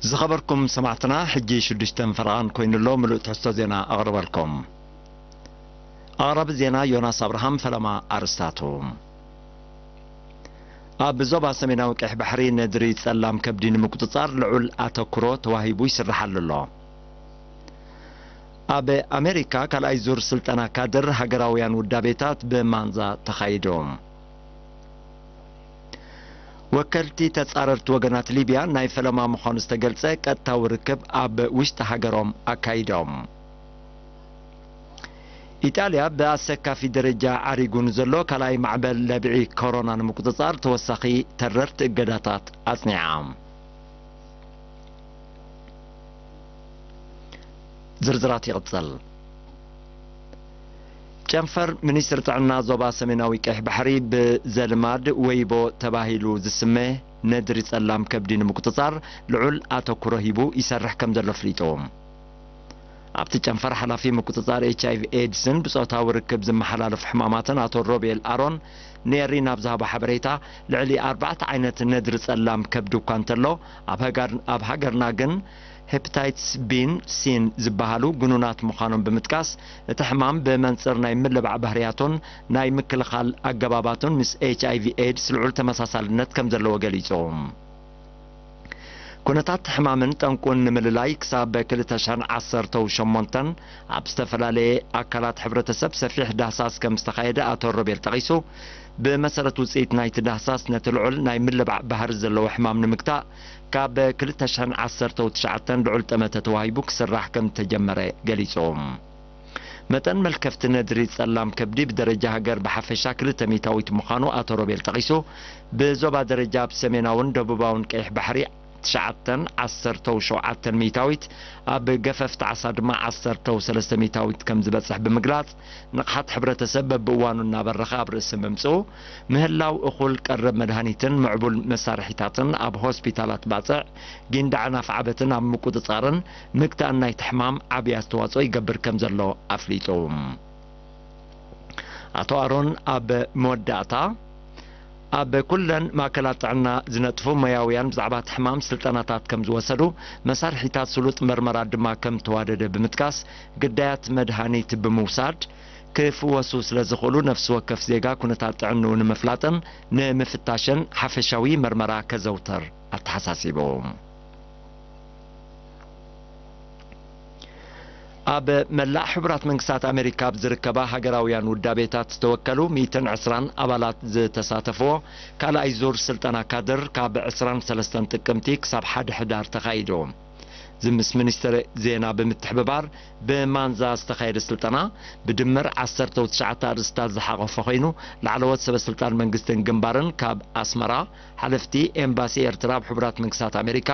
ዝኸበርኩም ሰማዕትና፣ ሕጂ ሽዱሽተን ፈረቓን ኮይኑ ኣሎ። ምሉእ ትሕዝቶ ዜና ኣቕርበልኩም። ኣቕራቢ ዜና ዮናስ ኣብርሃም። ፈለማ ኣርስታቱ። ኣብ ዞባ ሰሜናዊ ቀይሕ ባሕሪ ነድሪ ጸላም ከብዲ ንምቁጽጻር ልዑል ኣተኩሮ ተዋሂቡ ይስርሓሉ ኣሎ። ኣብ ኣሜሪካ ካልኣይ ዙር ስልጠና ካድር ሃገራውያን ውዳቤታት ብማንዛ ተኻይዱ። ወከልቲ ተጻረርቲ ወገናት ሊብያ ናይ ፈለማ ምዃኑ ዝተገልጸ ቀጥታዊ ርክብ ኣብ ውሽጢ ሃገሮም ኣካይዶም። ኢጣልያ ብኣሰካፊ ደረጃ ዓሪጉ ንዘሎ ካልኣይ ማዕበል ለብዒ ኮሮና ንምቁጽጻር ተወሳኺ ተረርቲ እገዳታት ኣጽኒዓ። ዝርዝራት ይቕጽል። ጨንፈር ሚኒስትሪ ጥዕና ዞባ ሰሜናዊ ቀይሕ ባሕሪ ብዘልማድ ወይቦ ተባሂሉ ዝስመ ነድሪ ጸላም ከብዲ ንምቁጽጻር ልዑል ኣተኩሮ ሂቡ ይሰርሕ ከም ዘሎ ኣፍሊጡ። ኣብቲ ጨንፈር ሓላፊ ምቁጽጻር ኤች ኣይ ቪ ኤድስን ብጾታዊ ርክብ ዝመሓላለፉ ሕማማትን ኣቶ ሮቤል ኣሮን ንኤሪና ኣብ ዝሃቦ ሓበሬታ፣ ልዕሊ ኣርባዕተ ዓይነት ነድሪ ጸላም ከብዲ እኳ እንተሎ፣ ኣብ ሃገር-፣ ኣብ ሃገርና ግን ሄፕታይትስ ቢን ሲን ዝበሃሉ ግኑናት ምዃኖም ብምጥቃስ፣ እቲ ሕማም ብመንጽር ናይ ምልባዕ ባህርያቱን ናይ ምክልኻል ኣገባባቱን ምስ ኤች ኣይ ቪ ኤድስ ልዑል ተመሳሳልነት ከም ዘለዎ ገሊጹ። ኩነታት ሕማምን ጠንቁን ንምልላይ ክሳብ ክልተ ሽሕን ዓሰርተው ሸሞንተን ኣብ ዝተፈላለየ ኣካላት ሕብረተሰብ ሰፊሕ ዳህሳስ ከም ዝተኻየደ ኣቶ ሮቤል ጠቒሱ፣ ብመሰረት ውጽኢት ናይቲ ዳህሳስ ነቲ ልዑል ናይ ምልባዕ ባህሪ ዘለዎ ሕማም ንምግታእ ካብ ክልተ ሽሕን ዓሰርተው ትሽዓተን ልዑል ጠመተ ተዋሂቡ ክስራሕ ከም ዝተጀመረ ገሊጹ። መጠን መልከፍቲ ነድሪ ጸላም ከብዲ ብደረጃ ሃገር ብሓፈሻ ክልተ ሚእታዊት ምዃኑ ኣቶ ሮቤል ጠቒሱ፣ ብዞባ ደረጃ ኣብ ሰሜናውን ደቡባውን ቀይሕ ባሕሪ ትሽዓተን ዓሰርተው ሸውዓተን ሚእታዊት፣ ኣብ ገፈፍቲ ዓሳ ድማ ዓሰርተው ሰለስተ ሚእታዊት ከም ዝበጽሕ ብምግላጽ፣ ንቕሓት ሕብረተሰብ በብእዋኑ እናበረኸ ኣብ ርእሲ ምምጽኡ፣ ምህላው እኹል ቀረብ መድሃኒትን ምዕቡል መሳርሒታትን ኣብ ሆስፒታላት ባጽዕ፣ ጊንዳዕን ኣፍዓበትን ኣብ ምቁጽጻርን ምግታእን ናይቲ ሕማም ዓቢ ኣስተዋጽኦ ይገብር ከም ዘሎ ኣፍሊጡ። ኣቶ ኣሮን ኣብ መወዳእታ፣ ኣብ ኩለን ማእከላት ጥዕና ዝነጥፉ ሞያውያን ብዛዕባ እቲ ሕማም ስልጠናታት ከም ዝወሰዱ፣ መሳርሒታት ስሉጥ መርመራ ድማ ከም ተዋደደ ብምጥቃስ፣ ግዳያት መድሃኒት ብምውሳድ ክፍወሱ ስለ ዝኽእሉ፣ ነፍሲ ወከፍ ዜጋ ኩነታት ጥዕንኡ ንምፍላጥን ንምፍታሽን ሓፈሻዊ መርመራ ከዘውተር ኣተሓሳሲቡ። ኣብ መላእ ሕቡራት መንግስታት ኣሜሪካ ኣብ ዝርከባ ሃገራውያን ውዳቤታት ዝተወከሉ ሚእትን ዕስራን ኣባላት ዝተሳተፍዎ ካልኣይ ዙር ስልጠና ካድር ካብ ዕስራን ሰለስተን ጥቅምቲ ክሳብ ሓደ ሕዳር ተኻይዱ። እዚ ምስ ሚኒስትሪ ዜና ብምትሕብባር ብማንዛ ዝተኻየደ ስልጠና ብድምር ዓሰርተው ትሽዓተ ኣርእስታት ዝሓቖፈ ኮይኑ፣ ላዕለዎት ሰበ ስልጣን መንግስትን ግንባርን ካብ ኣስመራ፣ ሓለፍቲ ኤምባሲ ኤርትራ ኣብ ሕቡራት መንግስታት ኣሜሪካ፣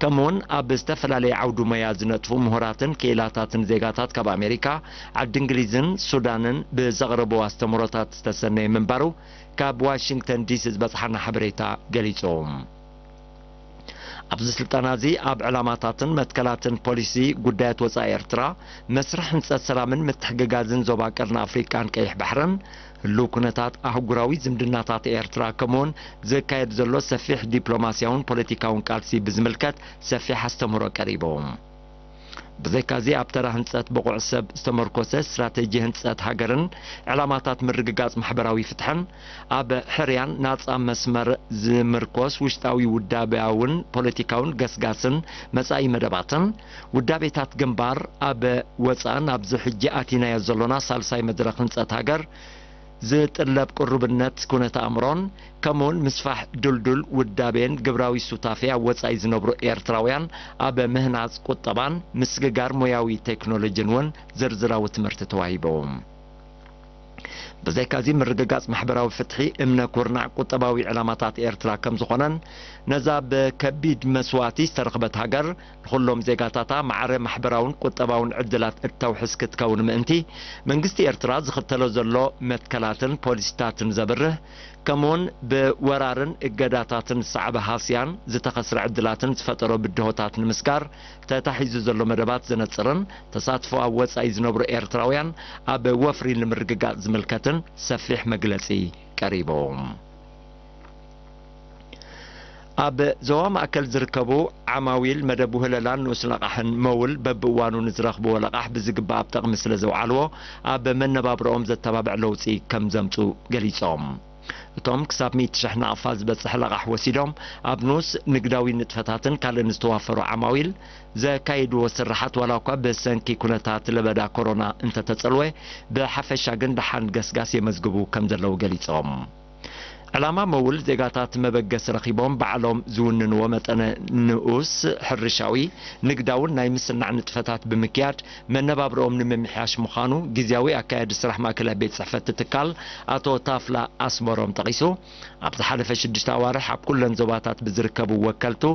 ከምኡውን ኣብ ዝተፈላለየ ዓውዲ ሞያ ዝነጥፉ ምሁራትን ክኢላታትን ዜጋታት ካብ ኣሜሪካ፣ ዓዲ እንግሊዝን ሱዳንን ብዘቕረብዎ ኣስተምህሮታት ዝተሰነየ ምንባሩ ካብ ዋሽንግተን ዲሲ ዝበጽሓና ሓበሬታ ገሊጹ። ኣብዚ ስልጠና እዚ ኣብ ዕላማታትን መትከላትን ፖሊሲ ጉዳያት ወጻኢ ኤርትራ፣ መስርሕ ህንጸት ሰላምን ምትሕግጋዝን ዞባ ቀርኒ ኣፍሪቃን ቀይሕ ባሕርን፣ ህሉው ኩነታት ኣህጉራዊ ዝምድናታት ኤርትራ፣ ከምኡውን ዝካየድ ዘሎ ሰፊሕ ዲፕሎማስያውን ፖለቲካውን ቃልሲ ብዝምልከት ሰፊሕ ኣስተምህሮ ቀሪቡ። ብዘይካዚ ኣብ ተራ ህንጸት ብቑዕ ሰብ ዝተመርኮሰ ስትራቴጂ ህንጸት ሃገርን ዕላማታት ምርግጋጽ ማሕበራዊ ፍትሕን፣ ኣብ ሕርያን ናጻ መስመር ዝምርኮስ ውሽጣዊ ውዳበያውን ፖለቲካውን ገስጋስን መጻኢ መደባትን፣ ውዳቤታት ግንባር ኣብ ወጻእን ኣብዚ ሕጂ ኣቲናዮ ዘሎና ሳልሳይ መድረኽ ህንጸት ሃገር ዝጥለብ ቅሩብነት ኩነተ ኣእምሮን፣ ከምኡውን ምስፋሕ ድልዱል ውዳቤን ግብራዊ ሱታፌ ኣብ ወጻኢ ዝነብሩ ኤርትራውያን ኣብ ምህናጽ ቁጠባን ምስግጋር ሞያዊ ቴክኖሎጂን እውን ዝርዝራዊ ትምህርቲ ተዋሂቡ። ብዘይካዚ ምርግጋጽ ማሕበራዊ ፍትሒ እምነ ኩርናዕ ቁጠባዊ ዕላማታት ኤርትራ ከም ዝኾነን፣ ነዛ ብከቢድ መስዋእቲ ዝተረኽበት ሃገር ንኹሎም ዜጋታታ ማዕረ ማሕበራውን ቁጠባውን ዕድላት እተውሕስ ክትከውን ምእንቲ፣ መንግስቲ ኤርትራ ዝኽተሎ ዘሎ መትከላትን ፖሊሲታትን ዘብርህ፣ ከምኡውን ብወራርን እገዳታትን ዝሰዓበ ሃስያን ዝተኸስረ ዕድላትን ዝፈጠሮ ብድሆታት ንምስጋር ተታሒዙ ዘሎ መደባት ዘነጽርን፣ ተሳትፎ ኣብ ወጻኢ ዝነብሩ ኤርትራውያን ኣብ ወፍሪ ንምርግጋጽ ዝምልከትን ሰፊሕ መግለጺ ቀሪቡ። ኣብ ዞባ ማእከል ዝርከቡ ዓማዊል መደብ ውህለላን ንኡስ ለቓሕን መውል በብእዋኑ ንዝረኽብዎ ለቓሕ ብዝግባእ ኣብ ጥቕሚ ስለ ዘውዓልዎ፣ ኣብ መነባብሮኦም ዘተባብዕ ለውጢ ከም ዘምጹ ገሊጾም። እቶም ክሳብ ሚእቲ ሽሕ ናቕፋ ዝበጽሕ ለቓሕ ወሲዶም ኣብ ንኡስ ንግዳዊ ንጥፈታትን ካልእን ዝተዋፈሩ ዓማዊል ዘካየድዎ ስርሓት ዋላ እኳ ብሰንኪ ኩነታት ለበዳ ኮሮና እንተተጸልወ፣ ብሓፈሻ ግን ደሓን ገስጋስ የመዝግቡ ከም ዘለዉ ገሊጾም። ዕላማ መውል ዜጋታት መበገሲ ረኺቦም ባዕሎም ዝውንንዎ መጠነ ንኡስ ሕርሻዊ፣ ንግዳውን ናይ ምስናዕ ንጥፈታት ብምክያድ መነባብሮኦም ንምምሕያሽ ምዃኑ ግዝያዊ ኣካያዲ ስራሕ ማእከላይ ቤት ጽሕፈት ትካል ኣቶ ታፍላ ኣስመሮም ጠቒሱ፣ ኣብ ዝሓለፈ ሽዱሽተ ኣዋርሕ ኣብ ኩለን ዞባታት ብዝርከቡ ወከልቱ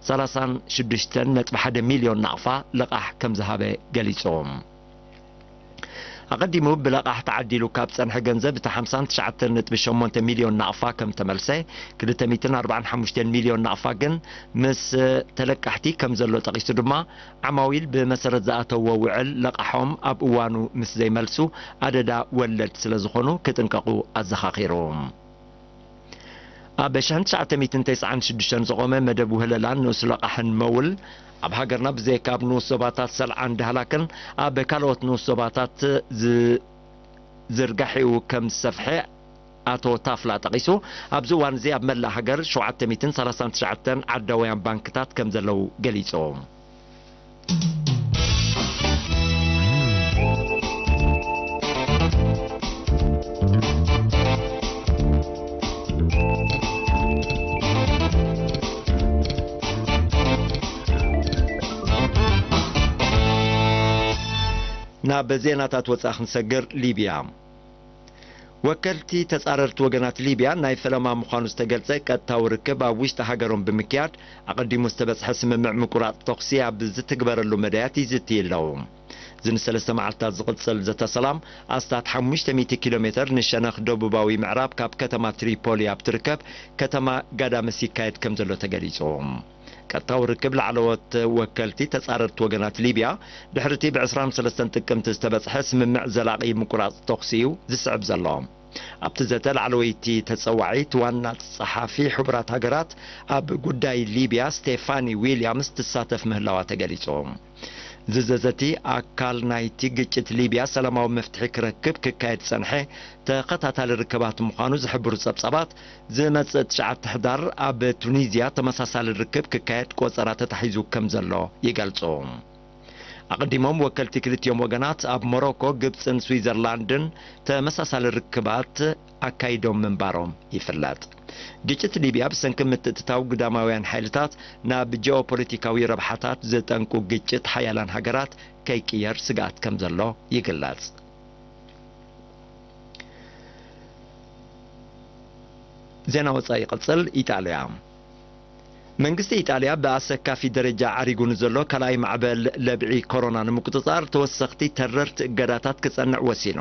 ሰላሳን ሽዱሽተን ነጥቢ ሓደ ሚልዮን ናቕፋ ልቓሕ ከም ዝሃበ ገሊጹ። ኣቐዲሙ ብለቓሕ ተዓዲሉ ካብ ጸንሐ ገንዘብ እቲ ሓምሳን ትሽዓተን ነጥቢ ሸሞንተ ሚልዮን ናቕፋ ከም ተመልሰ፣ ክልተ ሚእትን ኣርባዓን ሓሙሽተን ሚልዮን ናቕፋ ግን ምስ ተለቃሕቲ ከም ዘሎ ጠቒሱ ድማ፣ ዓማዊል ብመሰረት ዝኣተዎ ውዕል ለቓሖም ኣብ እዋኑ ምስ ዘይመልሱ ኣደዳ ወለድ ስለ ዝኾኑ ክጥንቀቑ ኣዘኻኺሩ። ኣብ ሽሕን ትሽዓተ ሚእትን ተስዓን ሽዱሽተን ዝቖመ መደብ ውህለላን ንኡስ ለቓሕን መውል፣ ኣብ ሃገርና ብዘይካ ኣብ ንኡስ ዞባታት ሰልዓን ዳህላክን ኣብ ካልኦት ንኡስ ዞባታት ዝ-፣ ዝርጋሒኡ ከም ዝሰፍሐ ኣቶ ታፍላ ጠቒሱ፣ ኣብዚ እዋን እዚ ኣብ መላእ ሃገር ሸውዓተ ሚእትን ሰላሳን ትሽዓተን ዓዳውያን ባንክታት ከም ዘለዉ ገሊጹ። ናብ ዜናታት ወጻኢ ክንሰግር፣ ሊብያ። ወከልቲ ተጻረርቲ ወገናት ሊብያ ናይ ፈለማ ምዃኑ ዝተገልጸ ቀጥታዊ ርክብ ኣብ ውሽጢ ሃገሮም ብምክያድ፣ ኣቐዲሙ ዝተበጽሐ ስምምዕ ምቁራጽ ተኹሲ ኣብ ዝትግበረሉ መዳያት ይዝትዩ ኣለዉ። እዚ ንሰለስተ መዓልታት ዝቕጽል ዘተ ሰላም፣ ኣስታት ሓሙሽተ ሚእቲ ኪሎ ሜተር ንሸነኽ ደቡባዊ ምዕራብ ካብ ከተማ ትሪፖሊ ኣብ ትርከብ ከተማ ጋዳምስ ይካየድ ከም ዘሎ ተገሊጹ። ቀጥታዊ ርክብ ላዕለዎት ወከልቲ ተጻረርቲ ወገናት ሊብያ፣ ድሕሪ እቲ ብ ዕስራን ሰለስተን ጥቅምቲ ዝተበጽሐ ስምምዕ ዘላቒ ምቁራጽ ተኹሲ እዩ ዝስዕብ ዘሎ። ኣብቲ ዘተ ላዕለወይቲ ተጸዋዒት ዋና ጸሓፊ ሕቡራት ሃገራት ኣብ ጉዳይ ሊብያ ስቴፋኒ ዊልያምስ ትሳተፍ ምህላዋ ተገሊጹ። እዚ ዘተ እቲ ኣካል ናይቲ ግጭት ሊብያ ሰላማዊ መፍትሒ ክረክብ ክካየድ ዝጸንሐ ተኸታታሊ ርክባት ምዃኑ ዝሕብሩ ጸብጻባት፣ ዝመጽእ ትሽዓተ ሕዳር ኣብ ቱኒዝያ ተመሳሳሊ ርክብ ክካየድ ቆጸራ ተታሒዙ ከም ዘሎ ይገልጹ። ኣቐዲሞም ወከልቲ ክልቲኦም ወገናት ኣብ ሞሮኮ፣ ግብጽን ስዊዘርላንድን ተመሳሳሊ ርክባት ኣካይዶም ምንባሮም ይፍለጥ። ግጭት ሊብያ ብሰንኪ ምትእትታው ግዳማውያን ሓይልታት ናብ ጂኦፖለቲካዊ ረብሓታት ዝጠንቁ ግጭት ሓያላን ሃገራት ከይቅየር ስግኣት ከም ዘሎ ይግለጽ። ዜና ወጻኢ ይቕጽል። ኢጣልያ። መንግስቲ ኢጣልያ ብኣሰካፊ ደረጃ ዓሪጉ ንዘሎ ካልኣይ ማዕበል ለብዒ ኮሮና ንምቁጽጻር ተወሰኽቲ ተረርቲ እገዳታት ክጸንዕ ወሲኑ።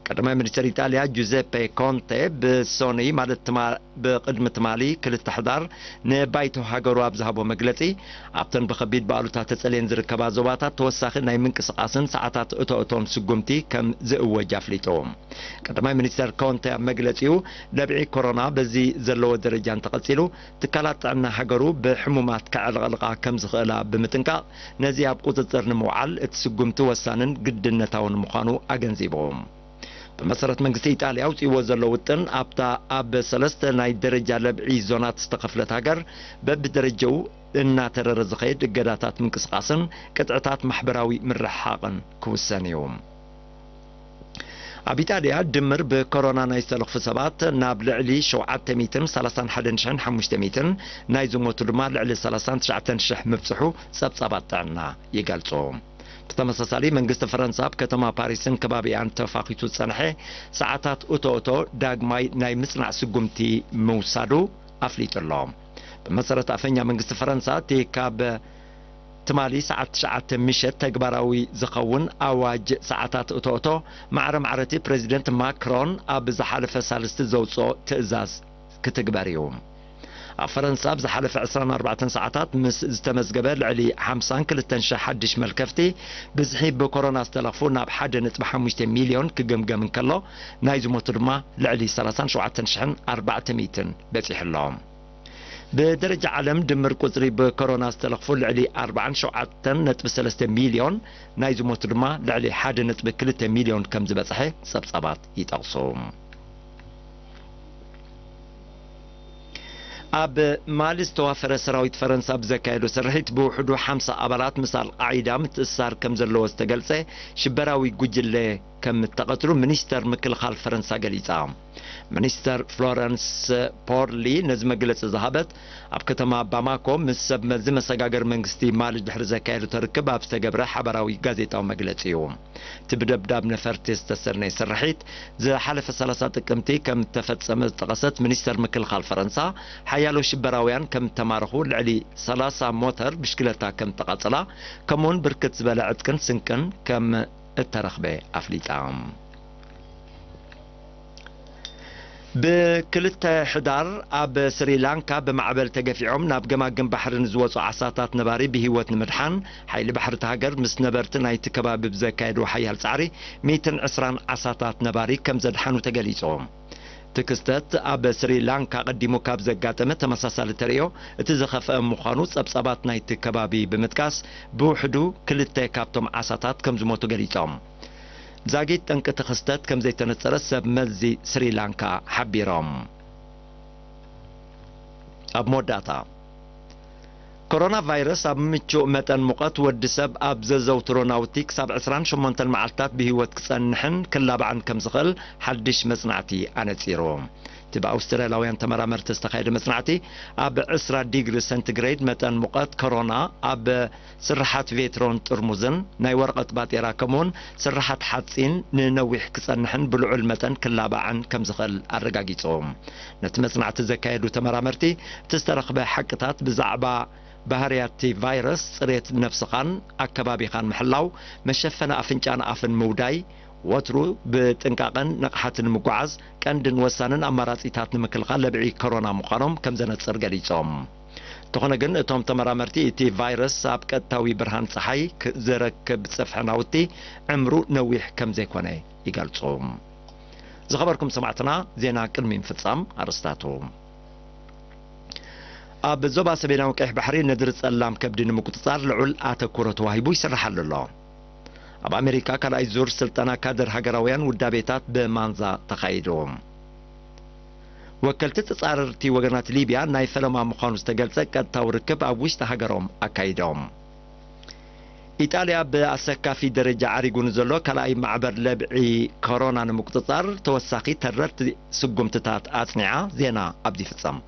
ቀዳማይ ሚኒስተር ኢጣልያ ጁዘፔ ኮንቴ ብሶኒ፣ ማለት ትማ-፣ ብቅድሚ ትማሊ ክልተ ሕዳር ንባይቶ ሃገሩ ኣብ ዝሃቦ መግለጺ፣ ኣብተን ብኸቢድ ብኣሉታ ተጸልየን ዝርከባ ዞባታት ተወሳኺ ናይ ምንቅስቓስን ሰዓታት እቶእቶን ስጉምቲ ከም ዝእወጅ ኣፍሊጡ። ቀዳማይ ሚኒስተር ኮንተ ኣብ መግለጺኡ፣ ለብዒ ኮሮና በዚ ዘለዎ ደረጃ እንተቐጺሉ፣ ትካላት ጥዕና ሃገሩ ብሕሙማት ከዕልቕልቓ ከም ዝኽእላ ብምጥንቃቕ፣ ነዚ ኣብ ቁጽጽር ንምውዓል እቲ ስጉምቲ ወሳንን ግድነታውን ምዃኑ ኣገንዚቡ። ብመሰረት መንግስቲ ኢጣልያ ኣውጺእዎ ዘሎ ውጥን፣ ኣብታ ኣብ ሰለስተ ናይ ደረጃ ለብዒ ዞናት ዝተኸፍለት ሃገር፣ በብደረጃኡ እናተረረ ዝኸይድ እገዳታት ምንቅስቓስን ቅጥዕታት ማሕበራዊ ምርሕሓቕን ክውሰን እዩ። ኣብ ኢጣልያ ድምር ብኮሮና ናይ ዝተለኽፉ ሰባት ናብ ልዕሊ ሸውዓተ ሚእትን ሰላሳን ሓደን ሽሕን ሓሙሽተ ሚእትን፣ ናይ ዝሞቱ ድማ ልዕሊ ሰላሳን ትሽዓተን ሽሕ ምብጽሑ ጸብጻባት ጥዕና ይገልጹ። ብተመሳሳሊ መንግስቲ ፈረንሳ ኣብ ከተማ ፓሪስን ከባቢኣን ተፋኺቱ ዝጸንሐ ሰዓታት እቶእቶ ዳግማይ ናይ ምጽናዕ ስጉምቲ ምውሳዱ ኣፍሊጡ ኣሎ። ብመሰረት ኣፈኛ መንግስቲ ፈረንሳ፣ እቲ ካብ ትማሊ ሰዓት ትሽዓተ ምሸት ተግባራዊ ዝኸውን ኣዋጅ ሰዓታት እቶእቶ፣ ማዕረ ማዕረ እቲ ፕሬዚደንት ማክሮን ኣብ ዝሓለፈ ሳልስቲ ዘውፅኦ ትእዛዝ ክትግበር እዩ። ኣብ ፈረንሳ ኣብ ዝሓለፈ ዕስራን ኣርባዕተን ሰዓታት ምስ ዝተመዝገበ ልዕሊ ሓምሳን ክልተን ሽሕ ሓድሽ መልከፍቲ፣ ብዝሒ ብኮሮና ዝተለኽፉ ናብ ሓደ ነጥቢ ሓሙሽተ ሚልዮን ክግምገም እንከሎ፣ ናይ ዝሞቱ ድማ ልዕሊ ሰላሳን ሸውዓተን ሽሕን ኣርባዕተ ሚእትን በጺሑ ኣሎ። ብደረጃ ዓለም ድምር ቁጽሪ ብኮሮና ዝተለኽፉ ልዕሊ ኣርባዓን ሸውዓተን ነጥቢ ሰለስተ ሚልዮን፣ ናይ ዝሞቱ ድማ ልዕሊ ሓደ ነጥቢ ክልተ ሚልዮን ከም ዝበጽሐ ጸብጻባት ይጠቕሱ። ኣብ ማሊ ዝተዋፈረ ሰራዊት ፈረንሳ ብዘካየዶ ስርሒት ብውሕዱ ሓምሳ ኣባላት ምስ ኣልቃዒዳ ምትእስሳር ከም ዘለዎ ዝተገልጸ ሽበራዊ ጉጅለ ከም እተቐትሉ ሚኒስተር ምክልኻል ፈረንሳ ገሊጻ። ሚኒስተር ፍሎረንስ ፖርሊ ነዚ መግለጺ ዝሃበት ኣብ ከተማ ባማኮ ምስ ሰብ መዚ መሰጋገሪ መንግስቲ ማሊ ድሕሪ ዘካየደቶ ርክብ ኣብ ዝተገብረ ሓባራዊ ጋዜጣዊ መግለጺ እዩ። እቲ ብደብዳብ ነፈርቲ ዝተሰነየ ስርሒት ዝሓለፈ ሰላሳ ጥቅምቲ ከም እተፈጸመ ዝጠቐሰት ሚኒስተር ምክልኻል ፈረንሳ፣ ሓያሎ ሽበራውያን ከም እተማረኹ፣ ልዕሊ ሰላሳ ሞተር ብሽክለታ ከም እተቓጸላ፣ ከምኡውን ብርክት ዝበለ ዕጥቅን ስንቅን ከም እተረኽበ ኣፍሊጣ። ብክልተ ሕዳር ኣብ ስሪላንካ ብማዕበል ተገፊዖም ናብ ገማግም ባሕሪ ንዝወጹ ዓሳታት ነባሪ ብህይወት ንምድሓን፣ ሓይሊ ባሕሪ እታ ሃገር ምስ ነበርቲ ናይቲ ከባቢ ብዘካየድዎ ሓያል ጻዕሪ፣ ሚእትን ዕስራን ዓሳታት ነባሪ ከም ዘድሓኑ ተገሊጹ። እቲ ክስተት ኣብ ስሪላንካ ቀዲሙ ካብ ዘጋጠመ ተመሳሳሊ ተርእዮ እቲ ዝኸፍአ ምዃኑ ጸብጻባት ናይቲ ከባቢ ብምጥቃስ፣ ብውሕዱ ክልተ ካብቶም ዓሳታት ከም ዝሞቱ ገሊጾም። ዛጊት ጠንቂ እቲ ክስተት ከም ዘይተነጸረ ሰብ መዚ ስሪላንካ ሓቢሮም። ኣብ መወዳእታ፣ ኮሮና ቫይረስ ኣብ ምቹእ መጠን ሙቐት ወዲ ሰብ ኣብ ዘዘውትሮ ናውቲ ክሳብ ዕስራን ሸሞንተን መዓልታት ብህይወት ክጸንሕን ክላባዕን ከም ዝኽእል ሓድሽ መጽናዕቲ ኣነጺሩ። እቲ ብኣውስትራልያውያን ተመራመርቲ ዝተኻየደ መጽናዕቲ፣ ኣብ ዕስራ ዲግሪ ሰንቲግሬድ መጠን ሙቐት ኮሮና ኣብ ስርሓት ቬትሮን ጥርሙዝን ናይ ወረቐት ባጤራ ከምኡውን ስርሓት ሓጺን ንነዊሕ ክጸንሕን ብልዑል መጠን ክላባዕን ከም ዝኽእል ኣረጋጊጹ። ነቲ መጽናዕቲ ዘካየዱ ተመራመርቲ፣ እቲ ዝተረኽበ ሓቅታት ብዛዕባ ባህርያት እቲ ቫይረስ፣ ጽሬት ነፍስኻን ኣከባቢኻን ምሕላው፣ መሸፈኒ ኣፍንጫን ኣፍን ምውዳይ፣ ወትሩ ብጥንቃቐን ንቕሓትን ምጉዓዝ፣ ቀንድን ወሳንን ኣማራጺታት ንምክልኻል ለብዒ ኮሮና ምዃኖም ከም ዘነጽር ገሊጾም። እንተኾነ ግን፣ እቶም ተመራመርቲ፣ እቲ ቫይረስ ኣብ ቀጥታዊ ብርሃን ጸሓይ ክ-፣ ዝረክብ ጽፍሒ ናውቲ ዕምሩ ነዊሕ ከም ዘይኮነ ይገልጹ። ዝኸበርኩም ሰማዕትና፣ ዜና ቅድሚ ምፍጻም ኣርእስታቱ። ኣብ ዞባ ሰሜናዊ ቀይሕ ባሕሪ ነድሪ ጸላም ከብዲ ንምቁጽጻር ልዑል ኣተኩሮ ተዋሂቡ ይስርሓሉ ኣሎ። ኣብ ኣሜሪካ ካልኣይ ዙር ስልጠና ካድር ሃገራውያን ውዳቤታት ብማንዛ ተኻይዱ። ወከልቲ ተጻረርቲ ወገናት ሊብያ ናይ ፈለማ ምዃኑ ዝተገልጸ ቀጥታዊ ርክብ ኣብ ውሽጢ ሃገሮም ኣካይዶም። ኢጣልያ ብኣሰካፊ ደረጃ ዓሪጉ ንዘሎ ካልኣይ ማዕበር ለብዒ ኮሮና ንምቁጽጻር ተወሳኺ ተረርቲ ስጉምትታት ኣጽኒዓ። ዜና ኣብዚ ይፍጸም።